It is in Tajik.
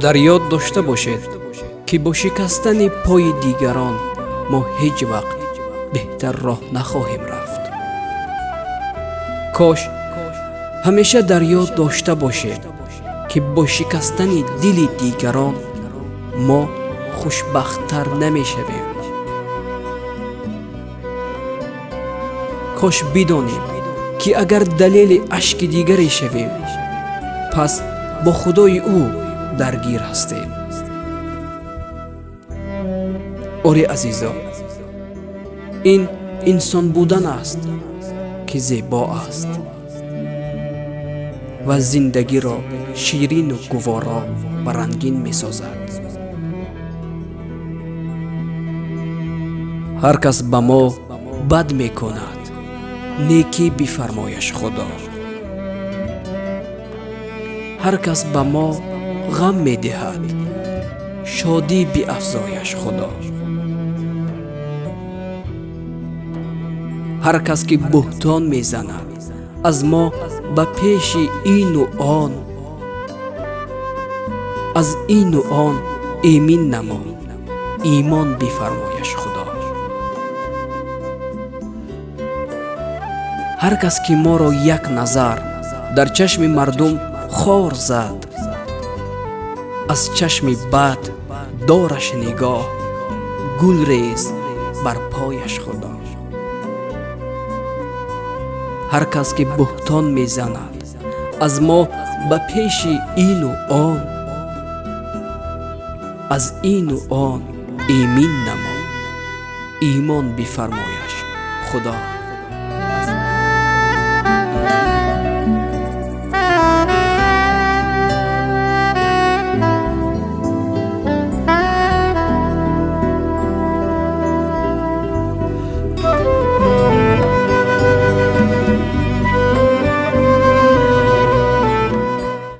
Дар ёд дошта бошед, ки бо шикастани пои дигарон мо ҳеҷ вақт беҳтар роҳ нахоҳем рафт. Кош ҳамеша дар ёд дошта бошем, ки бо шикастани дили дигарон мо хушбахттар намешавем. Кош бидонем, ки агар далели ашки дигаре шавем, пас бо худои ӯ даргир ҳастем. Оре, азизо, ин инсон будан аст, ки зебо аст ва зиндагиро ширину гуворо ва рангин месозад. Ҳар кас ба мо бад мекунад, некӣ бифармояш Худо. Ҳар кас ба мо ғам медиҳад, шодӣ биафзояш Худо. Ҳар кас ки буҳтон мезанад аз мо ба пеши ину он, аз ину он эмин намо, имон бифармояш Худо. Ҳар кас ки моро як назар дар чашми мардум хор зад, аз чашми бад дораш нигоҳ, гул рез бар пояш Худо. Ҳар кас ки буҳтон мезанад аз мо ба пеши ину он, аз ину он эмин намо, имон бифармояш Худо.